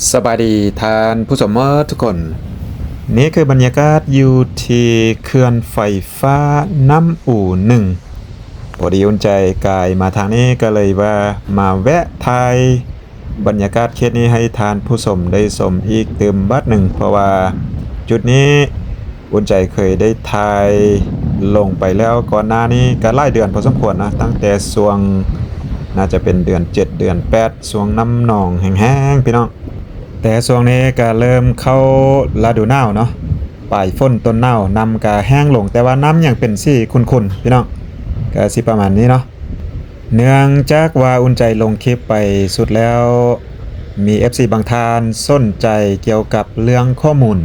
ສະບາຍດີທ່ານຜູ້ຊົມໝົດທຸກຄົນ. ນີ້ຄືບັນຍາກາດຢູ່ທີ່ເຂື່ອນໄຟຟ້ານ້ຳອູໜຶ່ງ. ພໍດີອຸ່ນໃຈກາຍມາທາງນີ້ ກໍເລີຍວ່າມາແວະຖ່າຍບັນຍາກາດເຂດນີ້ໃຫ້ທ່ານຜູ້ຊົມໄດ້ຊົມອີກຕື່ມບາດໜຶ່ງ, ເພາະວ່າຈຸດນີ້ ອຸ່ນໃຈເຄີຍໄດ້ຖ່າຍລົງໄປແລ້ວກ່ອນໜ້ານີ້ກໍຫຼາຍເດືອນພໍສົມຄວນນະ, ຕັ້ງແຕ່ຊ່ວງ ໜ້າຈະເປັນເດືອນເຈັດ ເດືອນແປດ ຊ່ວງນ້ຳໜອງແຫ້ງໆ ພີ່ນ້ອງ. ແຕ່ຊ່ວງນີ້ກໍເລີ່ມເຂົ້າລະດູໜາວເນາະ, ປາຍຝົນຕົ້ນໜາວ, ນ້ຳກໍແຫ້ງລົງ, ແຕ່ວ່ານ້ຳຍັງເປັນສີຂຸ່ນໆ ພີ່ນ້ອງ, ກໍຊິປະມານນີ້ເນາະ. ເນື່ອງຈາກວ່າອຸ່ນໃຈລົງຄລິບໄປສຸດແລ້ວ ມີເອັຟຊີບາງທ່ານສົນໃຈກ່ຽວກັບເລື່ອງຂໍ້ມູນ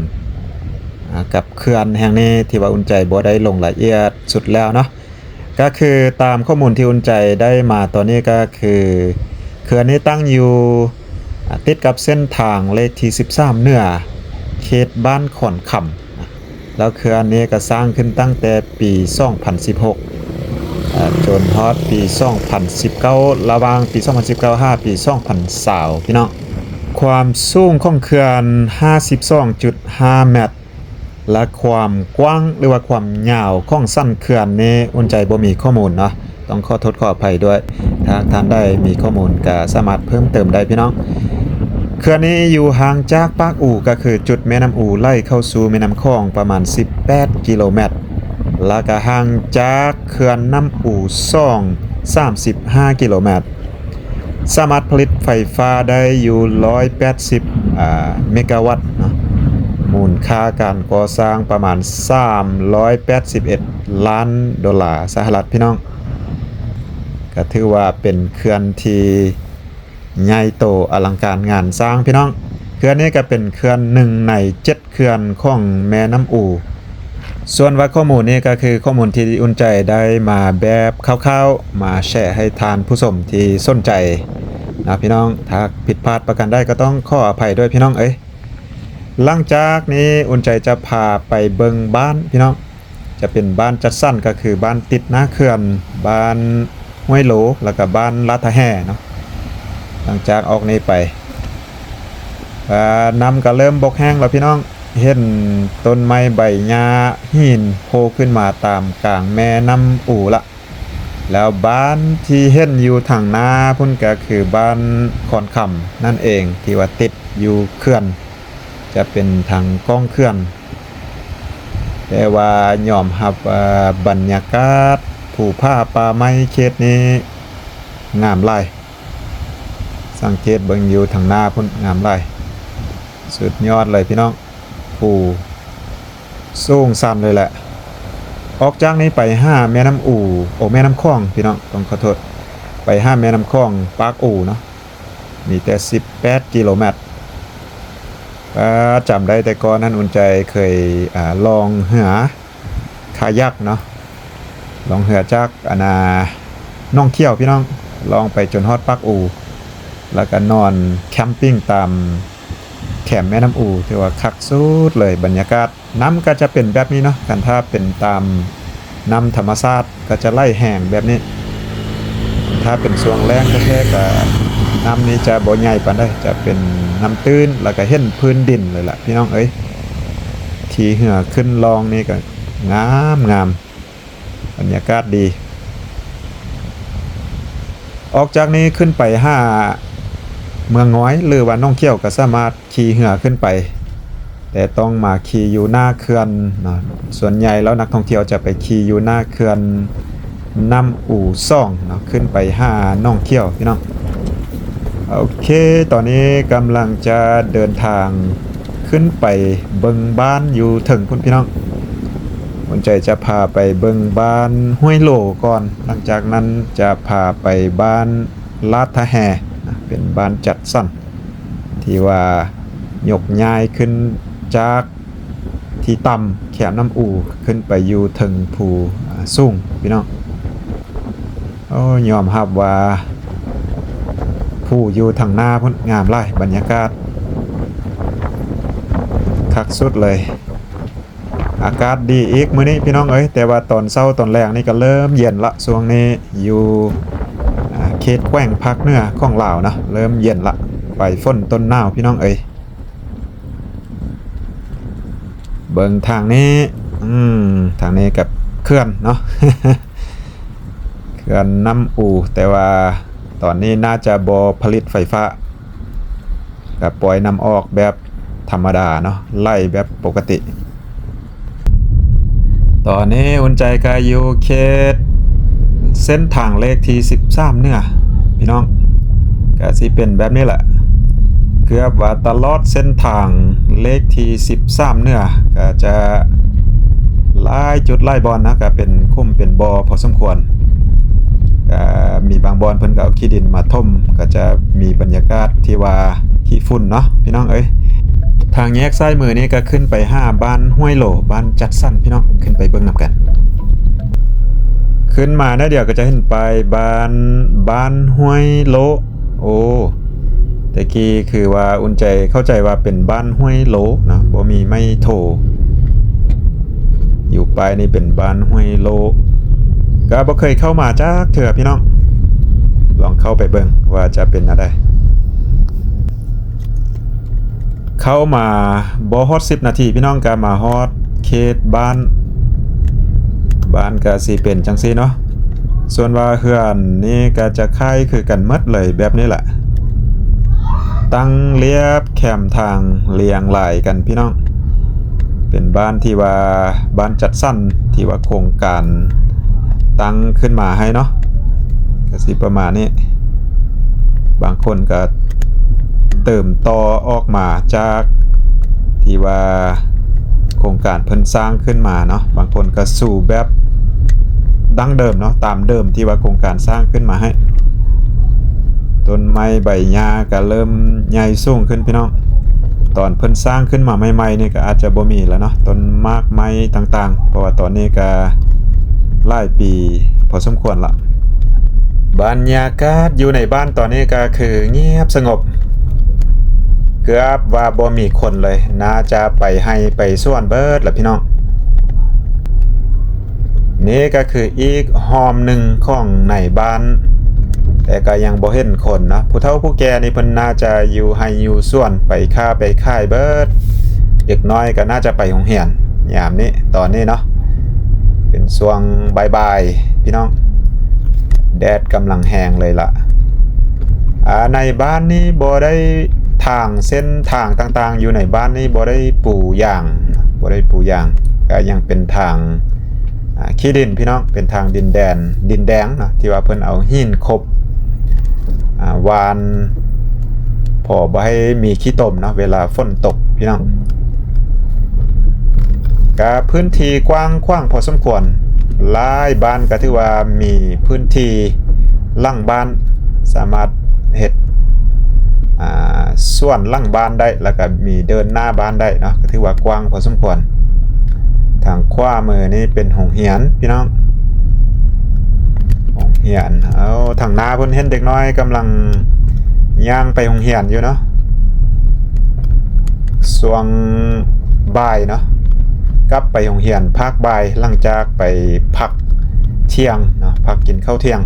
ອາ ກັບເຂື່ອນແຫ່ງນີ້ ທີ່ວ່າອຸ່ນໃຈບໍ່ໄດ້ລົງລາຍລະອຽດສຸດແລ້ວເນາະ. ກໍຄືຕາມຂໍ້ມູນທີ່ອຸ່ນໃຈໄດ້ມາຕອນນີ້ ກໍຄືເຂື່ອນນີ້ຕັ້ງຢູ່ ອາ ຕິດກັບເສັ້ນທາງເລກທີສິບສາມເໜືອ ເຂດບ້ານຂອນຄຳ. ແລ້ວເຂື່ອນນີ້ກໍສ້າງຂຶ້ນຕັ້ງແຕ່ປີສອງພັນສິບຫົກ ເອີ່ ຈົນຮອດປີສອງພັນສິບເກົ້າ, ລະຫວ່າງປີສອງພັນສິບເກົ້າຫາປີສອງພັນຊາວ ພີ່ນ້ອງ. ຄວາມສູງຂອງເຂື່ອນຫ້າສິບສອງຈຸດຫ້າແມັດ ແລະ ຄວາມກວ້າງ ຫຼືວ່າຄວາມຍາວຂອງສັນເຂື່ອນນີ້ ອຸ່ນໃຈບໍ່ມີຂໍ້ມູນເນາະ. ຕ້ອງຂໍໂທດຂໍອະໄພດ້ວຍ. ຖ້າທ່ານໃດມີຂໍ້ມູນກໍສາມາດເພີ່ມເຕີມໄດ້ພີ່ນ້ອງ. ເຂື່ອນນີ້ຢູ່ຫ່າງຈາກປາກອູ ກໍຄືຈຸດແມ່ນ້ຳອູໄຫຼເຂົ້າສູ່ແມ່ນ້ຳຂອງປະມານສິບແປດກິໂລແມັດ ແລ້ວກໍຫ່າງຈາກເຂື່ອນນ້ຳອູສອງ ສາມສິບຫ້າກິໂລແມັດ. ສາມາດຜະລິດໄຟຟ້າໄດ້ຢູ່ຮ້ອຍແປດສິບ ອາ ເມກາວັດເນາະ. ມູນຄ່າການກໍ່ສ້າງປະມານສາມຮ້ອຍແປດສິບເອັດລ້ານໂດລາສະຫະລັດ ພີ່ນ້ອງ. ກໍຖືວ່າເປັນເຂື່ອນທີ່ໃຫຍ່ໂຕອະລັງການງານສ້າງພີ່ນ້ອງ. ເຂື່ອນນີ້ກໍເປັນເຂື່ອນໜຶ່ງໃນເຈັດເຂື່ອນຂອງແມ່ນ້ຳອູ. ສ່ວນວ່າຂໍ້ມູນນີ້ກໍຄືຂໍ້ມູນທີ່ອຸ່ນໃຈໄດ້ມາແບບຄ່າວໆ ມາແຊໃຫ້ທ່ານຜູ້ຊົມທີ່ສົນໃຈນະພີ່ນ້ອງ. ຖ້າຜິດພາດປະການໃດກໍຕ້ອງຂໍອະໄພດ້ວຍພີ່ນ້ອງເອີຍ. ຫຼັງຈາກນີ້ອຸ່ນໃຈຈະພາໄປເບິ່ງບ້ານພີ່ນ້ອງ. ຈະເປັນບ້ານຈັດສັນ ກໍຄືບ້ານຕິດໜ້າເຂື່ອນ, ບ້ານຫ້ວຍໂລ ແລ້ວກໍບ້ານລາດທ່າແຮ່ເນາະ. ຫຼັງຈາກອອກນີ້ໄປ ອາ ນ້ຳກໍເລີ່ມບົກແຫ້ງແລ້ວພີ່ນ້ອງ, ເຫັນຕົ້ນໄມ້ໃບຫຍ້າຫີນໂຜ່ຂຶ້ນມາຕາມກາງແມ່ນ້ຳອູລະ. ແລ້ວບ້ານທີ່ເຫັນຢູ່ທາງໜ້າພຸ້ນກໍຄືບ້ານຄອນຄຳນັ້ນເອງ ທີ່ວ່າຕິດຢູ່ເຂື່ອນ. ຈະເປັນທາງກ້ອງເຂື່ອນ. ແຕ່ວ່າຍອມຮັບວ່າບັນຍາກາດພູຜາປ່າໄມ້ເຂດນີ້ງາມຫຼາຍ. ສັງເກດເບິ່ງຢູ່ທາງໜ້າພຸ້ນ ງາມຫຼາຍ. ສຸດຍອດເລີຍພີ່ນ້ອງ. ພູສູງຊັນເລີຍແຫຼະ. ອອກຈາກນີ້ໄປຫາແມ່ນ້ຳອູ ໂອ ແມ່ນ້ຳຂອງພີ່ນ້ອງ, ຕ້ອງຂໍໂທດ, ໄປຫາແມ່ນ້ຳຂອງປາກອູເນາະ. ມີແຕ່ສິບແປດກິໂລແມັດ. ອາ ຈຳໄດ້ແຕ່ກ່ອນນັ້ນ ອຸ່ນໃຈເຄີຍ ອາ ລ່ອງເຮືອຄາຍັກເນາະ, ລ່ອງເຮືອຈາກ ອັນນາ ໜອງຂຽວພີ່ນ້ອງ, ລ່ອງໄປຈົນຮອດປາກອູ ແລ້ວກໍນອນແຄມປິງຕາມແຄມແມ່ນ້ຳອູ. ຖືວ່າຄັກສຸດເລີຍບັນຍາກາດ. ນ້ຳກໍຈະເປັນແບບນີ້ເນາະ, ຄັນຖ້າເປັນຕາມນ້ຳທຳມະຊາດກໍຈະໄຫຼແຮງແບບນີ້. ຖ້າເປັນຊ່ວງແລ້ງແທ້ໆ ກໍນ້ຳນີ້ຈະບໍ່ໃຫຍ່ປານໃດ, ຈະເປັນນ້ຳຕື້ນ ແລ້ວກໍເຫັນພື້ນດິນເລີຍລະພີ່ນ້ອງເອີຍ. ຂີ່ເຮືອຂຶ້ນລ່ອງນີ້ກໍງາມໆ ບັນຍາກາດດີ. ອອກຈາກນີ້ຂຶ້ນໄປຫາເມືອງງອຍ ຫຼືວ່າໜອງຂຽວ ກໍສາມາດ ຂີ່ເຮືອຂຶ້ນໄປ, ແຕ່ຕ້ອງມາຂີ່ຢູ່ໜ້າເຂື່ອນເນາະ. ສ່ວນໃຫຍ່ແລ້ວນັກທ່ອງທ່ຽວຈະໄປຂີ່ຢູ່ໜ້າເຂື່ອນນ້ຳອູສອງເນາະ, ຂຶ້ນໄປຫາໜອງຂຽວພີ່ນ້ອງ. ໂອເຄ, ຕອນນີ້ກຳລັງຈະເດີນທາງຂຶ້ນໄປເບິ່ງບ້ານຢູ່ເທິງພຸ້ນພີ່ນ້ອງ. ອຸ່ນໃຈຈະພາໄປເບິ່ງບ້ານຫ້ວຍໂລກ່ອນ, ຫຼັງຈາກນັ້ນຈະພາໄປບ້ານລາດທ່າແຮ່, ເປັນບ້ານຈັດສັນ ທີ່ວ່າຍົກຍ້າຍຂຶ້ນຈາກທີ່ຕ່ຳແຄມນ້ຳອູ ຂຶ້ນໄປຢູ່ເທິງພູ ອາ ສູງພີ່ນ້ອງ. ໂອ້ ຍອມຮັບວ່າພູຢູ່ທາງໜ້າພຸ້ນງາມຫຼາຍ, ບັນຍາກາດຄັກສຸດເລີຍ. ອາກາດດີອີກມື້ນີ້ພີ່ນ້ອງເອີຍ, ແຕ່ວ່າຕອນເຊົ້າຕອນແລງນີ້ກໍເລີ່ມເຢັນລະ. ຊ່ວງນີ້ຢູ່ ອາ ເຂດແຂວງພາກເໜືອຂອງລາວເນາະ, ເລີ່ມເຢັນລະ. ປາຍຝົນຕົ້ນໜາວພີ່ນ້ອງເອີຍ. ເບິ່ງທາງນີ້ ອືມ ທາງນີ້ກັບເຂື່ອນເນາະ ເຂື່ອນນ້ຳອູ ແຕ່ວ່າຕອນນີ້ໜ້າຈະບໍ່ຜະລິດໄຟຟ້າ ກໍປ່ອຍນ້ຳອອກແບບທຳມະດາເນາະ ໄຫຼແບບປົກກະຕິ. ຕອນນີ້ອຸ່ນໃຈກໍຢູ່ເຂດເສັ້ນທາງເລກທີສິບສາມເໜືອພີ່ນ້ອງ ກໍຊິເປັນແບບນີ້ແຫຼະ ເກືອບວ່າຕະຫຼອດເສັ້ນທາງເລກທີສິບສາມເໜືອ ກໍຈະຫຼາຍຈຸດຫຼາຍບ່ອນນະ ກໍເປັນຂຸມເປັນບໍ່ພໍສົມຄວນ. ກະມີບາງບ່ອນເພິ່ນກໍເອົາຂີ້ດິນມາຖົມ ກໍຈະມີບັນຍາກາດທີ່ວ່າຂີ້ຝຸ່ນເນາະພີ່ນ້ອງເອີຍ. ທາງແຍກຊ້າຍມືນີ້ກໍຂຶ້ນໄປຫາບ້ານຫ້ວຍໂລ ບ້ານຈັດສັນພີ່ນ້ອງ ຂຶ້ນໄປເບິ່ງນຳກັນ. ຂຶ້ນມາໜ້ອຍດຽວກໍຈະເຫັນປ້າຍບ້ານ ບ້ານຫ້ວຍໂລ. ໂອ້ ແຕ່ກີ້ຄືວ່າອຸ່ນໃຈເຂົ້າໃຈວ່າເປັນບ້ານຫ້ວຍໂລເນາະ ບໍ່ມີໄມ້ໂທ ຢູ່ປ້າຍນີ້ເປັນບ້ານຫ້ວຍໂລ ກໍບໍ່ເຄີຍເຂົ້າມາຈັກເທື່ອພີ່ນ້ອງ ລອງເຂົ້າໄປເບິ່ງວ່າຈະເປັນແນວໃດ. ເຂົ້າມາບໍ່ຮອດສິບນາທີພີ່ນ້ອງ ກໍມາຮອດເຂດບ້ານ ບ້ານກໍຊິເປັນຈັ່ງຊີ້ເນາະ. ສ່ວນວ່າເຮືອນນີ້ກໍຈະຄ້າຍຄືກັນໝົດເລີຍ ແບບນີ້ແຫຼະ ຕັ້ງລຽບແຄມທາງລຽງລາຍກັນພີ່ນ້ອງ. ເປັນບ້ານທີ່ວ່າ ບ້ານຈັດສັນທີ່ວ່າໂຄງການຕັ້ງຂຶ້ນມາໃຫ້ເນາະ ກໍຊິປະມານນີ້. ບາງຄົນກໍເຕີມຕໍ່ອອກມາຈາກທີ່ວ່າໂຄງການເພິ່ນສ້າງຂຶ້ນມາເນາະ ບາງຄົນກໍສູ່ແບບດັ້ງເດີມເນາະ ຕາມເດີມທີ່ວ່າໂຄງການສ້າງຂຶ້ນມາໃຫ້. ຕົ້ນໄມ້ໃບຫຍ້າກໍເລີ່ມໃຫຍ່ສູງຂຶ້ນພີ່ນ້ອງ. ຕອນເພິ່ນສ້າງຂຶ້ນມາໃໝ່ໆນີ້ກໍອາດຈະບໍ່ມີແລ້ວເນາະ ຕົ້ນໝາກໄມ້ຕ່າງໆ ເພາະວ່າຕອນນີ້ກໍຫຼາຍປີພໍສົມຄວນລະ. ບັນຍາກາດຢູ່ໃນບ້ານຕອນນີ້ກໍຄືງຽບສະຫງົບ ເກືອບວ່າບໍ່ມີຄົນເລີຍ ໜ້າຈະໄປໄຮ່ໄປສວນເບິດລະພີ່ນ້ອງ. ນີ້ກໍຄືອີກຮ່ອມໜຶ່ງຂອງໃນບ້ານ ແຕ່ກໍຍັງບໍ່ເຫັນຄົນເນາະ. ຜູ້ເຖົ້າຜູ້ແກ່ນີ້ເພິ່ນໜ້າຈະຢູ່ໄຮ່ຢູ່ສວນ ໄປຄ້າໄປຂາຍເບິດ. ເດັກນ້ອຍກໍໜ້າຈະໄປໂຮງຮຽນຍາມນີ້ ຕອນນີ້ເນາະ ເປັນຊ່ວງບ່າຍໆ ພີ່ນ້ອງ ແດດກຳລັງແຮງເລີຍລະ. ອາ ໃນບ້ານນີ້ບໍ່ໄດ້ ທາງເສັ້ນທາງຕ່າງໆຢູ່ໃນບ້ານນີ້ບໍ່ໄດ້ປູຢາງ ບໍ່ໄດ້ປູຢາງ ກໍຍັງເປັນທາງ ອາ ຂີ້ດິນພີ່ນ້ອງ ເປັນທາງດິນແດນ ດິນແດງເນາະ ທີ່ວ່າເພິ່ນເອົາຫີນຄົບ ອາ ຫວ່ານ ພໍບໍ່ໃຫ້ມີຂີ້ຕົມເນາະ ເວລາຝົນຕົກພີ່ນ້ອງ. ກະພື້ນທີ່ກວ້າງຂວາງພໍສົມຄວນ ຫຼາຍບ້ານກະຖືວ່າມີພື້ນທີ່ຫຼັງບ້ານ ສາມາດເຮັດ ອາ ສວນຫຼັງບ້ານໄດ້ ແລ້ວກະມີເດີ່ນໜ້າບ້ານໄດ້ເນາະ ກະຖືວ່າກວ້າງພໍສົມຄວນ. ທາງຂວາມືນີ້ເປັນໂຮງຮຽນພີ່ນ້ອງ ໂຮງຮຽນ. ເອົາ ທາງໜ້າເພິ່ນເຫັນເດັກນ້ອຍກຳລັງຍ່າງໄປໂຮງຮຽນຢູ່ເນາະ ຊ່ວງບ່າຍເນາະ ກັບໄປໂຮງຮຽນພາກບ່າຍ ຫຼັງຈາກໄປພັກທ່ຽງເນາະ ພັກກິນເຂົ້າທ່ຽງ.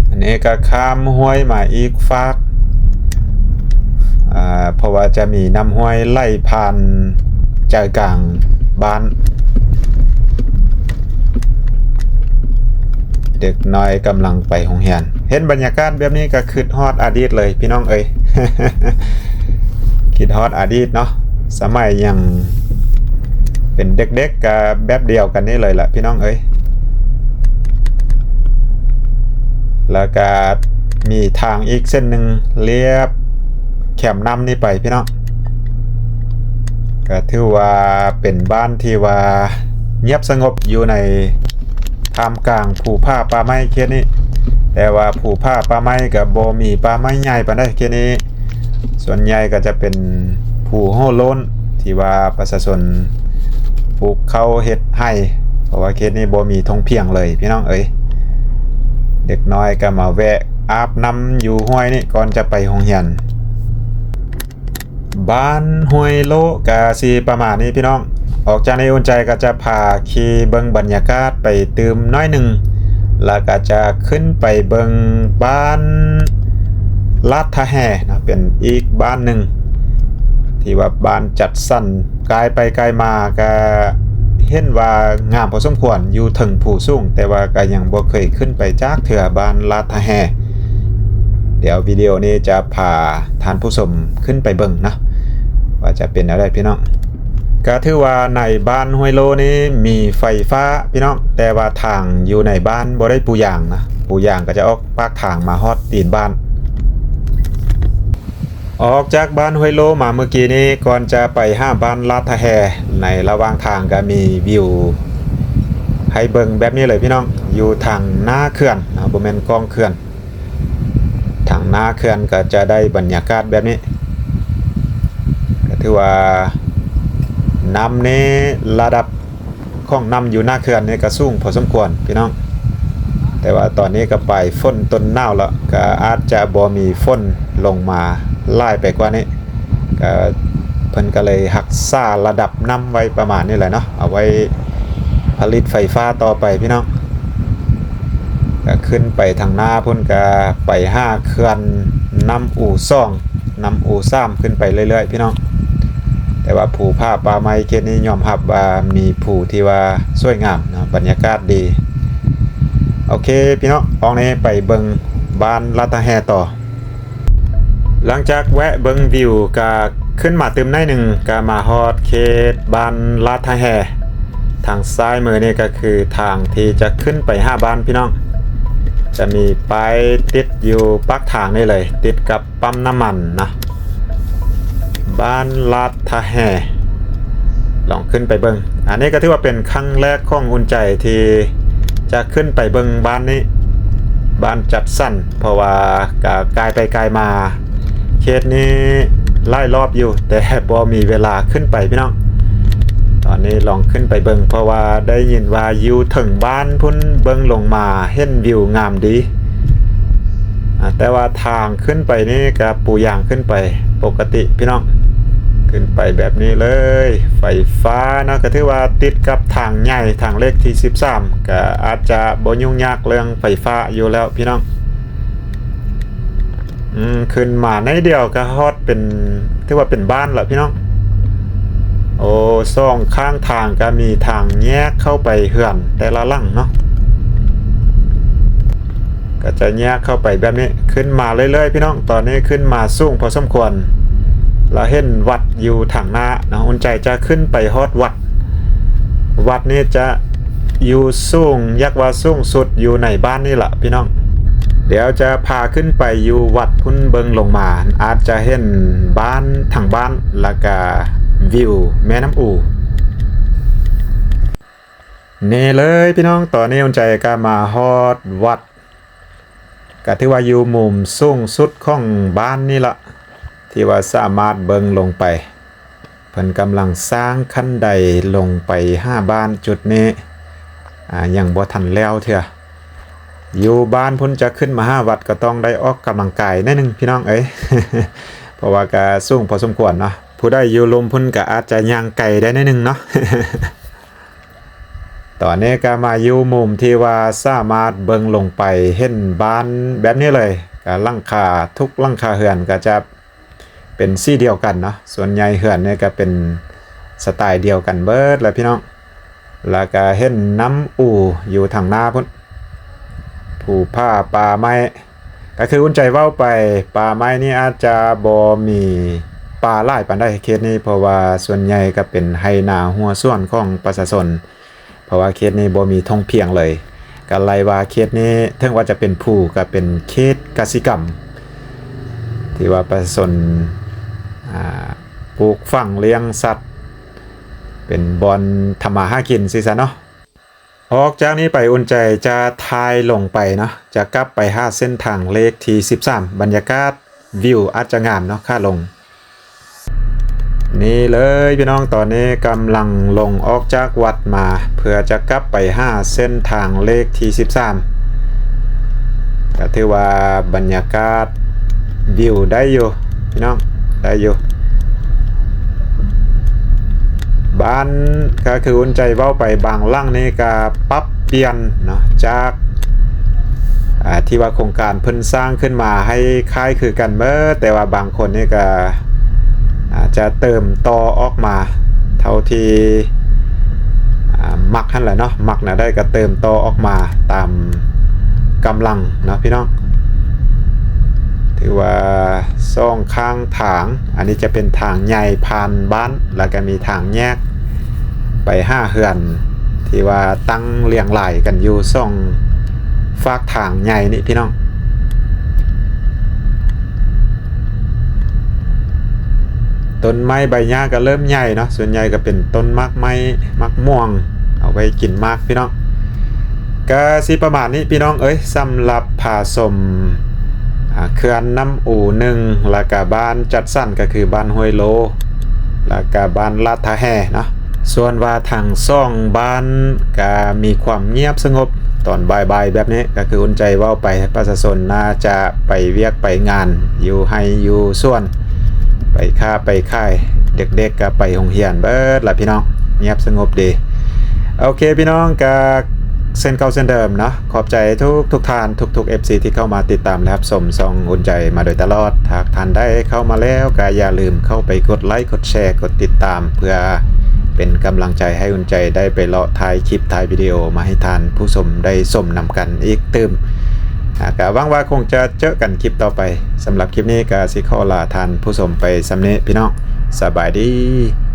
ອັນນີ້ກໍຂ້າມຫ້ວຍມາອີກຟາກ ອາ ເພາະວ່າຈະມີນ້ຳຫ້ວຍໄຫຼຜ່ານໃຈກາງບ້ານ. ເດັກນ້ອຍກຳລັງໄປໂຮງຮຽນ. ເຫັນບັນຍາກາດແບບນີ້ກໍຄິດຮອດອະດີດເລີຍພີ່ນ້ອງເອີຍ ຄິດຮອດອະດີດເນາະ ສະໄໝຍັງເປັນເດັກໆ ກໍແບບດຽວກັນນີ້ເລີຍລະພີ່ນ້ອງເອີຍ. ແລ້ວກໍມີທາງອີກເສັ້ນໜຶ່ງລຽບແຄມນ້ຳນີ້ໄປພີ່ນ້ອງ ກໍຖືວ່າເປັນບ້ານທີ່ວ່າງຽບສະຫງົບຢູ່ໃນທ່າມກາງພູຜາປ່າໄມ້ເຂດນີ້ ແຕ່ວ່າພູຜາປ່າໄມ້ກໍບໍ່ມີປ່າໄມ້ໃຫຍ່ປານໃດເຂດນີ້. ສ່ວນໃຫຍ່ກໍຈະເປັນພູໂຫໂລ້ນ ທີ່ວ່າປະຊາຊົນປູກເຂົ້າເຮັດໄຮ່ ເພາະວ່າເຂດນີ້ບໍ່ມີທົ່ງພຽງເລີຍພີ່ນ້ອງເອີຍ. ເດັກນ້ອຍກໍມາແວະອາບນ້ຳຢູ່ຫ້ວຍນີ້ກ່ອນຈະໄປໂຮງຮຽນ. ບ້ານຫ້ວຍໂລກະຊິປະມານນີ້ພີ່ນ້ອງ. ອອກຈາກນີ້ອຸ່ນໃຈກໍຈະພາຂີ່ເບິ່ງບັນຍາກາດໄປຕື່ມໜ້ອຍໜຶ່ງ ແລ້ວກໍຈະຂຶ້ນໄປເບິ່ງບ້ານ ລາດທ່າແຮ່ເນາະ ເປັນອີກບ້ານໜຶ່ງທີ່ວ່າບ້ານຈັດສັນ ກາຍໄປກາຍມາກະເຫັນວ່າງາມພໍສົມຄວນ ຢູ່ເທິງພູສູງ ແຕ່ວ່າກະຍັງບໍ່ເຄີຍຂຶ້ນໄປຈັກເທື່ອ ບ້ານລາດທ່າແຮ່. ດຽວວິດີໂອນີ້ຈະພາທ່ານຜູ້ຊົມຂຶ້ນໄປເບິ່ງເນາະ ວ່າຈະເປັນແນວໃດພີ່ນ້ອງ. ກະຖືວ່າໃນບ້ານຫ້ວຍໂລນີ້ມີໄຟຟ້າພີ່ນ້ອງ ແຕ່ວ່າທາງຢູ່ໃນບ້ານບໍ່ໄດ້ປູຢາງນະ ປູຢາງກະຈະອອກປາກທາງມາຮອດຕີນບ້ານ. ອອກຈາກບ້ານຫ້ວຍໂລມາເມື່ອກີ້ນີ້ ກ່ອນຈະໄປຫາບ້ານລາດທ່າແຮ່ ໃນລະຫວ່າງທາງກະມີວິວໃຫ້ເບິ່ງແບບນີ້ເລີຍພີ່ນ້ອງ ຢູ່ທາງໜ້າເຂື່ອນເນາະ ບໍ່ແມ່ນກ້ອງເຂື່ອນ. ທາງໜ້າເຂື່ອນກະຈະໄດ້ບັນຍາກາດແບບນີ້ ກະຖືວ່ານ້ຳນີ້ ລະດັບຂອງນ້ຳຢູ່ໜ້າເຂື່ອນນີ້ກະສູງພໍສົມຄວນພີ່ນ້ອງ ແຕ່ວ່າຕອນນີ້ກະປາຍຝົນຕົ້ນໜາວແລ້ວ ກະອາດຈະບໍ່ມີຝົນລົງມາຫຼາຍໄປກວ່ານີ້ ກະເພິ່ນກະເລີຍຮັກສາລະດັບນ້ຳໄວ້ປະມານນີ້ແຫຼະເນາະ ເອົາໄວ້ຜະລິດໄຟຟ້າຕໍ່ໄປພີ່ນ້ອງ. ກະຂຶ້ນໄປທາງໜ້າພຸ້ນ ກະໄປຫາເຂື່ອນນ້ຳອູສອງ ນ້ຳອູສາມ ຂຶ້ນໄປເລື້ອຍໆພີ່ນ້ອງ. ແຕ່ວ່າພູຜາປ່າໄມ້ເຂດນີ້ຍອມຮັບວ່າມີພູທີ່ວ່າສວຍງາມເນາະ ບັນຍາກາດດີ. ໂອເຄພີ່ນ້ອງ ອອກນີ້ໄປເບິ່ງບ້ານລາດທ່າແຮ່ຕໍ່. ຫຼັງຈາກແວະເບິ່ງວິວກະຂຶ້ນມາຕື່ມໜ້ອຍໜຶ່ງ ກະມາຮອດເຂດບ້ານລາດທ່າແຮ່. ທາງຊ້າຍມືນີ້ກະຄືທາງທີ່ຈະຂຶ້ນໄປຫາບ້ານພີ່ນ້ອງ ຈະມີປ້າຍຕິດຢູ່ປາກທາງນີ້ເລີຍ ຕິດກັບປ້ຳນ້ຳມັນນະ ບ້ານລາດທ່າແຮ່. ລອງຂຶ້ນໄປເບິ່ງ ອັນນີ້ກະຖືວ່າເປັນຄັ້ງແລກຂອງອຸ່ນໃຈທີ່ຈະຂຶ້ນໄປເບິ່ງບ້ານນີ້ ບ້ານຈັດສັນ ເພາະວ່າກະກາຍໄປກາຍມາເຂດນີ້ຫຼາຍລອບຢູ່ ແຕ່ບໍ່ມີເວລາຂຶ້ນໄປພີ່ນ້ອງ. ຕອນນີ້ລອງຂຶ້ນໄປເບິ່ງ ເພາະວ່າໄດ້ຍິນວ່າຢູ່ເທິງບ້ານພຸ້ນ ເບິ່ງລົງມາເຫັນວິວງາມດີ ອາ ແຕ່ວ່າທາງຂຶ້ນໄປນີ້ກະປູຢາງຂຶ້ນໄປປົກກະຕິພີ່ນ້ອງ ຂຶ້ນໄປແບບນີ້ເລີຍ. ໄຟຟ້າເນາະ ກະຖືວ່າຕິດກັບທາງໃຫຍ່ ທາງເລກທີສິບສາມ ກະອາດຈະບໍ່ຫຍຸ້ງຍາກເລື່ອງໄຟຟ້າຢູ່ແລ້ວພີ່ນ້ອງ. ອືມ ຂຶ້ນມາໜ້ອຍດຽວກະຮອດເປັນ ຖືວ່າເປັນບ້ານລະພີ່ນ້ອງ. ໂອ້ ສອງຂ້າງທາງກະມີທາງແຍກເຂົ້າໄປເຮືອນແຕ່ລະຫຼັງເນາະ ກະຈະແຍກເຂົ້າໄປແບບນີ້ ຂຶ້ນມາເລື້ອຍໆພີ່ນ້ອງ. ຕອນນີ້ຂຶ້ນມາສູງພໍສົມຄວນ ລະເຫັນວັດຢູ່ທາງໜ້າເນາະ ອຸ່ນໃຈຈະຂຶ້ນໄປຮອດວັດ. ວັດນີ້ຈະຢູ່ສູງ ຢາກວ່າສູງສຸດຢູ່ໃນບ້ານນີ້ລະພີ່ນ້ອງ. ດຽວຈະພາຂຶ້ນໄປຢູ່ວັດພຸ້ນ ເບິ່ງລົງມາອາດຈະເຫັນບ້ານ ທາງບ້ານ ລະກະວິວແມ່ນ້ຳອູ. ນີ້ເລີຍພີ່ນ້ອງ ຕອນນີ້ອຸ່ນໃຈກະມາຮອດວັດ ກະຖືວ່າຢູ່ມຸມສູງສຸດຂອງບ້ານນີ້ລະ ທີ່ວ່າສາມາດເບິ່ງລົງໄປ. ເພິ່ນກຳລັງສ້າງຂັ້ນໄດລົງໄປຫາບ້ານຈຸດນີ້ ອາ ຍັງບໍ່ທັນແລ້ວເທື່ອ. ຢູ່ບ້ານພຸ້ນຈະຂຶ້ນມາຫາວັດກະຕ້ອງໄດ້ອອກກຳລັງກາຍໜ້ອຍໜຶ່ງພີ່ນ້ອງເອີຍ ເພາະວ່າກະສູງພໍສົມຄວນເນາະ. ຜູ້ໃດຢູ່ລຸ່ມພຸ້ນກະອາດຈະຍ່າງໄກໄດ້ໜ້ອຍໜຶ່ງເນາະ. ຕອນນີ້ກະມາຢູ່ມຸມທີ່ວ່າສາມາດເບິ່ງລົງໄປເຫັນບ້ານແບບນີ້ເລີຍ ກະຫຼັງຄາ ທຸກຫຼັງຄາເຮືອນກະຈະ ເປັນສີດຽວກັນເນາະ. ສ່ວນໃຫຍ່ເຮືອນນີ້ກະເປັນສະໄຕດຽວກັນເບິດແຫຼະພີ່ນ້ອງ. ລະກະເຫັນນ້ຳອູຢູ່ທາງໜ້າພຸ້ນ ພູຜາປ່າໄມ້. ກະຄືອຸ່ນໃຈເວົ້າໄປ ປ່າໄມ້ນີ້ອາດຈະບໍ່ມີປ່າຫຼາຍປານໃດເຂດນີ້ ເພາະວ່າສ່ວນໃຫຍ່ກະເປັນໄຮ່ນາຮົ້ວສວນຂອງປະຊາຊົນ. ເພາະວ່າເຂດນີ້ບໍ່ມີທົ່ງພຽງເລີຍ ກະໄລ່ວ່າເຂດນີ້ເຖິງວ່າຈະເປັນພູ ກະເປັນເຂດກະສິກຳ ທີ່ວ່າປະຊາຊົນ ອາ ປູກຝັງລ້ຽງສັດ ເປັນບ່ອນທຳມາຫາກິນຊີ້ຊັ້ນເນາະ. ອອກຈາກນີ້ໄປອຸ່ນໃຈຈະຖ່າຍລົງໄປເນາະ ຈະກັບໄປຫາເສັ້ນທາງເລກທີສິບສາມ ບັນຍາກາດ ວິວອາດຈະງາມເນາະ ຂາລົງ. ນີ້ເລີຍພີ່ນ້ອງ ຕອນນີ້ກຳລັງລົງອອກຈາກວັດມາ ເພື່ອຈະກັບໄປຫາເສັ້ນທາງເລກທີສິບສາມ ກະຖືວ່າບັນຍາກາດ ວິວໄດ້ຢູ່ພີ່ນ້ອງ ໄດ້ຢູ່. ບ້ານ ກະຄືອຸ່ນໃຈເວົ້າໄປ ບາງຫຼັງນີ້ກະປັບປ່ຽນເນາະ ຈາກ ອ່າ ທີ່ວ່າໂຄງການເພິ່ນສ້າງຂຶ້ນມາໃຫ້ຄ້າຍຄືກັນເໝິດ, ແຕ່ວ່າບາງຄົນນີ້ກໍອາດຈະເຕີມຕໍ່ອອກມາເທົ່າທີ່ ອ່າ ມັກຫັ້ນແຫຼະເນາະ, ມັກແນວໃດກໍເຕີມຕໍ່ອອກມາຕາມກຳລັງເນາະພີ່ນ້ອງ. ຖືວ່າສອງຂ້າງທາງ, ອັນນີ້ຈະເປັນທາງໃຫຍ່ຜ່ານບ້ານ ແລ້ວກໍມີທາງແຍກໄປຫາເຮືອນ ທີ່ວ່າຕັ້ງລຽງລາຍກັນຢູ່ສອງຟາກທາງໃຫຍ່ນີ້ພີ່ນ້ອງ. ຕົ້ນໄມ້ໃບຫຍ້າກໍເລີ່ມໃຫຍ່ເນາະ, ສ່ວນໃຫຍ່ກໍເປັນຕົ້ນໝາກໄມ້ ໝາກມ່ວງ ເອົາໄວ້ກິນໝາກພີ່ນ້ອງ. ກໍຊິປະມານນີ້ພີ່ນ້ອງເອີຍ, ສຳລັບພາຊົມ ອ່າ ເຂື່ອນນ້ຳອູໜຶ່ງ ແລ້ວກະບ້ານຈັດສັນ ກໍຄືບ້ານຫ້ວຍໂລ ແລ້ວກະບ້ານລາດທ່າແຮ່ເນາະ. ສ່ວນວ່າທັງສອງບ້ານກະມີຄວາມງຽບສະຫງົບ ຕອນບ່າຍໆແບບນີ້ ກໍຄືອຸ່ນໃຈເວົ້າໄປ ປະຊາຊົນໜ້າຈະໄປວຽກໄປງານ ຢູ່ໄຮ່ຢູ່ສວນ ໄປຄ້າໄປຂາຍ, ເດັກໆກໍໄປໂຮງຮຽນເບິດລະພີ່ນ້ອງ, ງຽບສະຫງົບດີ. ໂອເຄພີ່ນ້ອງ, ກໍເຊັ່ນເກົ່າເຊັ່ນເດີມເນາະ, ຂອບໃຈທຸກໆທ່ານ ທຸກໆເອັຟຊີທີ່ເຂົ້າມາຕິດຕາມ ແລະ ຮັບຊົມຊ່ອງອຸ່ນໃຈມາໂດຍຕະຫຼອດ. ຫາກທ່ານໃດເຂົ້າມາແລ້ວ ກໍຢ່າລືມເຂົ້າໄປກົດໄລ ກົດແຊ ກົດຕິດຕາມ ເພື່ອເປັນກຳລັງໃຈໃຫ້ອຸ່ນໃຈໄດ້ໄປເລາະຖ່າຍຄລິບ ຖ່າຍວິດີໂອມາໃຫ້ທ່ານຜູ້ຊົມໄດ້ຊົມນຳກັນອີກຕື່ມ. ອ່າ ກໍຫວັງວ່າຄົງຈະເຈີກັນຄລິບຕໍ່ໄປ. ສຳລັບຄລິບນີ້ກໍຊິຂໍລາທ່ານຜູ້ຊົມໄປສ່ຳນີ້ພີ່ນ້ອງ. ສະບາຍດີ.